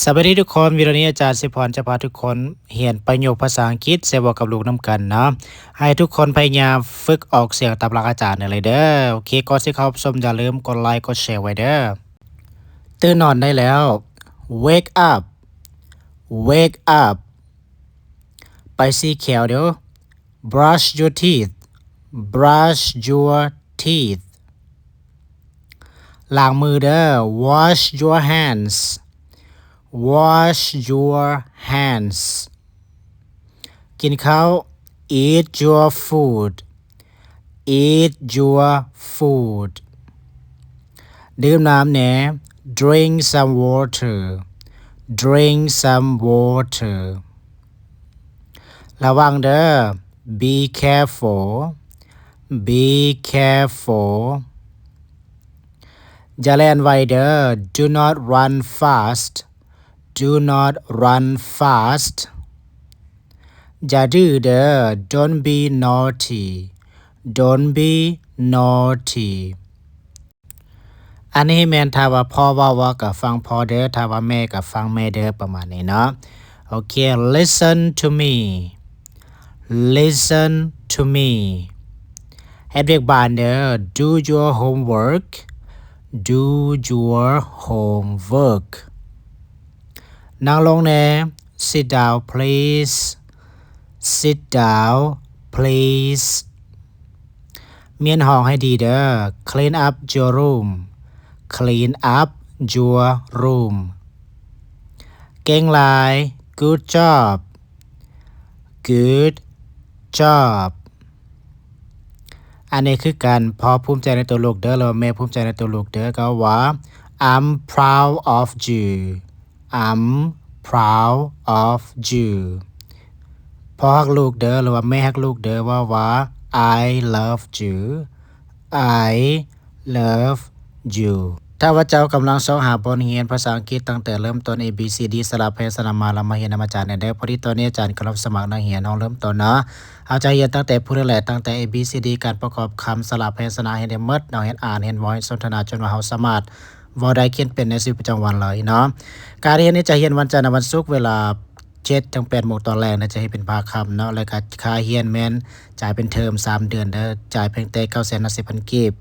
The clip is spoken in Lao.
ສະບາຍດີທຸກຄົນ, ວິດີໂອນີ້ອາຈານສິພອນຈະພາທຸກຄົນຮຽນປະໂຫຍກພາສາອັງກິດໃສ່ເວົ້າກັບລູກນຳກັນເນາະ. ໃຫ້ທຸກຄົນພະຍາຍາມຝຶກອອກສຽງຕາມຫຼັງອາຈານໄດ້ເລີຍເດີ. ໂອເຄ, ກ່ອນຊິເຂົ້າຮັບຊົມ ຢ່າລືມກົດໄລກົດແຊໄວ້ເດີ. ຕື່ນນອນໄດ້ແລ້ວ. Wake up. Wake up. ໄປສີແຂວເດີ. Brush your teeth. Brush your teeth. ລ້າງມືເດີ. Wash your hands. Wash your hands. ກິນເຂົ້າ. Eat your food. Eat your food. ດື່ມນ້ຳແດ່. Drink some water. Drink some water. ລະວັງເດີ. Be careful. Be careful. ຢ່າແລ່ນໄວເດີ. Do not run fast. Do not run fast. ຢ່າດື້ເດີ. Don't be naughty. Don't be naughty. ອັນນີ້ແມ່ນຖ້າວ່າພໍ່ເວົ້າ ເວົ້າກໍຟັງພໍ່ເດີ, ຖ້າວ່າແມ່ກໍຟັງແມ່ເດີ, ປະມານນີ້ເນາະ. ໂອເຄ, listen to me. Listen to me. ເຮັດວຽກບ້ານເດີ. Do your homework. Do your homework. ນັ່ງລົງແດ່. Sit down, please. Sit down, please. ມ້ຽນຫ້ອງໃຫ້ດີເດີ. Clean up your room. Clean up your room. ເກັ່ງຫຼາຍ. Good job. Good job. ອັນນີ້ຄືກັນ, ພໍ່ພູມໃຈໃນຕົວລູກເດີ ຫຼືວ່າແມ່ພູມໃຈໃນຕົວລູກເດີ, ກໍວ່າ I'm proud of you. I'm proud of you. ພໍ່ຮັກລູກເດີ ຫຼືວ່າແມ່ຮັກລູກເດີ ເວົ້າວ່າ I love you. I love you. ຖ້າວ່າເຈົ້າກຳລັງຊອກຫາບົດຮຽນພາສາອັງກິດຕັ້ງແຕ່ເລີ່ມຕົ້ນ A B C D ສະຫຼະພະຍັນຊະນະມາ ລະມາຮຽນນຳອາຈານແດ່ເດີ. ພໍດີຕອນນີ້ອາຈານກຳລັງສະໝັກນັກຮຽນຫ້ອງເລີ່ມຕົ້ນເນາະ. ເຮົາຈະຮຽນຕັ້ງແຕ່ພຸ້ນແຫຼະ, ຕັ້ງແຕ່ A B C D ການປະກອບຄຳ, ສະຫຼະພະຍັນຊະນະ, ຮຽນໄດ້ໝົດເນາະ, ຮຽນອ່ານ, ຮຽນເວົ້າ, ຮຽນສົນທະນາ, ຈົນວ່າເຮົາສາມາດເວົ້າໄດ້, ຂຽນເປັນໃນຊີວິດປະຈຳວັນເລີຍເນາະ. ການຮຽນນີ້ຈະຮຽນວັນຈັນ ແລະ ວັນສຸກ ເວລາ ເຈັດເຖິງແປດໂມງຕອນແລງນະ, ຈະເຮັດເປັນພາກຄ່ຳເນາະ, ແລ້ວກະຄ່າຮຽນແມ່ນຈ່າຍເປັນເທີມສາມເດືອນເດີ, ຈ່າຍພຽງແຕ່ເກົ້າແສນຫ້າສິບພັນກີບ.